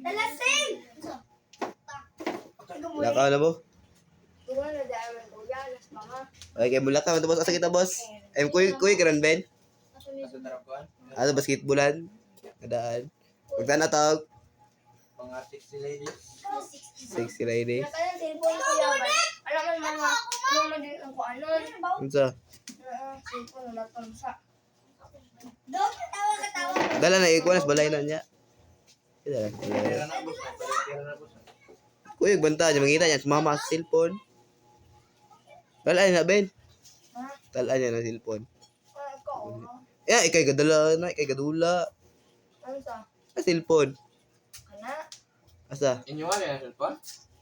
Talasin! Lakaw na mo. Tuwa na dahil man kuya, alas mga. Okay, kay mulakaw man to, boss. Asa kita, boss? Ay, kuy, kuy, karon Ben. Asa tarap ko? Ano, basketballan? Kadaan. Pagtan na tawag. Mga 60 ladies. Sexy ladies. Nakalang cellphone kuya ba? Alam man mga, ano man din ang kuanon. Unsa? Oo, cellphone na sa. Dok, tawa ka tawa. Dala na ikuan balay na niya. Dala. Pera na, boss. Pera na, boss. Kuy, banta niya mangita niya sa mama sa cellphone. Dala na Ben. Ha? Dala niya na cellphone. Ano ko? Eh, ikay gadala na, ikay gadula. Ano sa? Sa cellphone. Kana? Asa? Inyo nga na cellphone?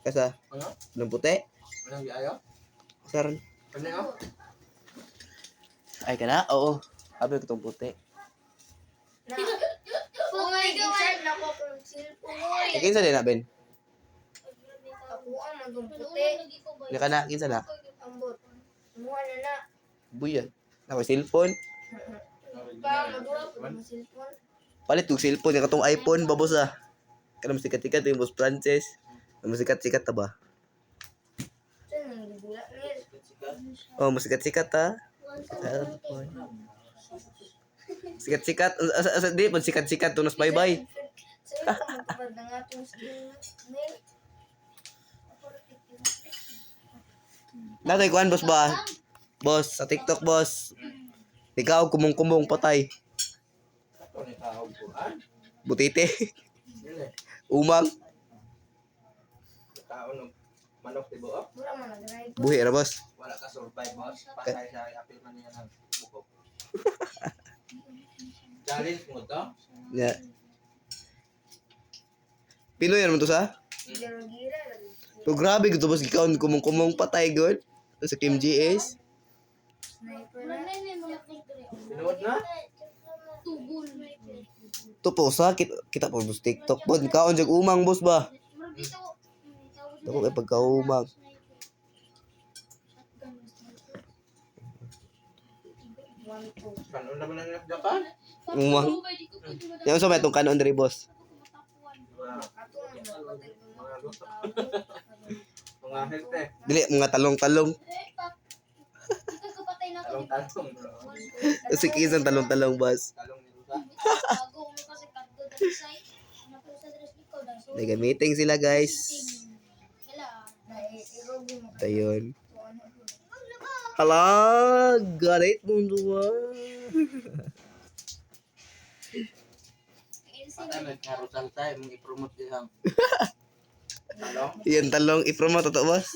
Kasa? Ano? Anong puti? Anong giayo? Asa ron? Ano yun? Ay, kana? Oo. Abi ko tong puti. Na. Uy, i-charge na ko kung cellphone. Eh, kinsa din na, Ben? Ako ang magong puti. Hindi ka na, kinsa na? Ambot. Muha na na. Buyan. Ako cellphone. Pa, maduha po mo cellphone. Palit kog cellphone, yung katong iPhone ba, boss ah. Kana mas sikat-sikat yung boss Francis. Mas sikat-sikat ta ba? Saan nang gibula nil? Oh, mas sikat-sikat ta. Cellphone. Sikat-sikat. Asa, asa, di, pag sikat-sikat, tunos bye-bye. Saan ka magtupad na nga itong skin nil? Natoy kuan, boss ba? Boss, sa TikTok, boss. Ikaw, kumong-kumong patay. Ito ni tao ko. Ah? Butite. Dili. Umang. Tao ng manok tibuok. Mura man nag-ride. Buhi ra, boss. Wala ka survive, boss. Patay sa apil man niya ng bukok. Challenge mo to? Yeah. Pinoy naman to sa? Gira-gira lagi. So, grabe, gusto boss, ikaw kumong-kumong patay, good. Sa Kim GS. Sniper na. Pinuot na? To po sa kita, kita po boss TikTok bod kaon jag umang boss ba. Dako kay pagkaumang. One, two. Kanon naman ang Japan? Umang. Yan sa may itong kanon diri, boss. Ato ang magpatay mo. Mga luto. Mga health eh. Dili mga talong-talong. Talong-talong bro. Si kisan talong-talong, boss. Talong ni Rusa. Nag-meeting sila, guys. Naiirog mo. Ayun. Hala, galit mo duwa. Patay man nga Rosal tayo. Mong i-promote dihang. Talong? Yan talong i-promote to, boss.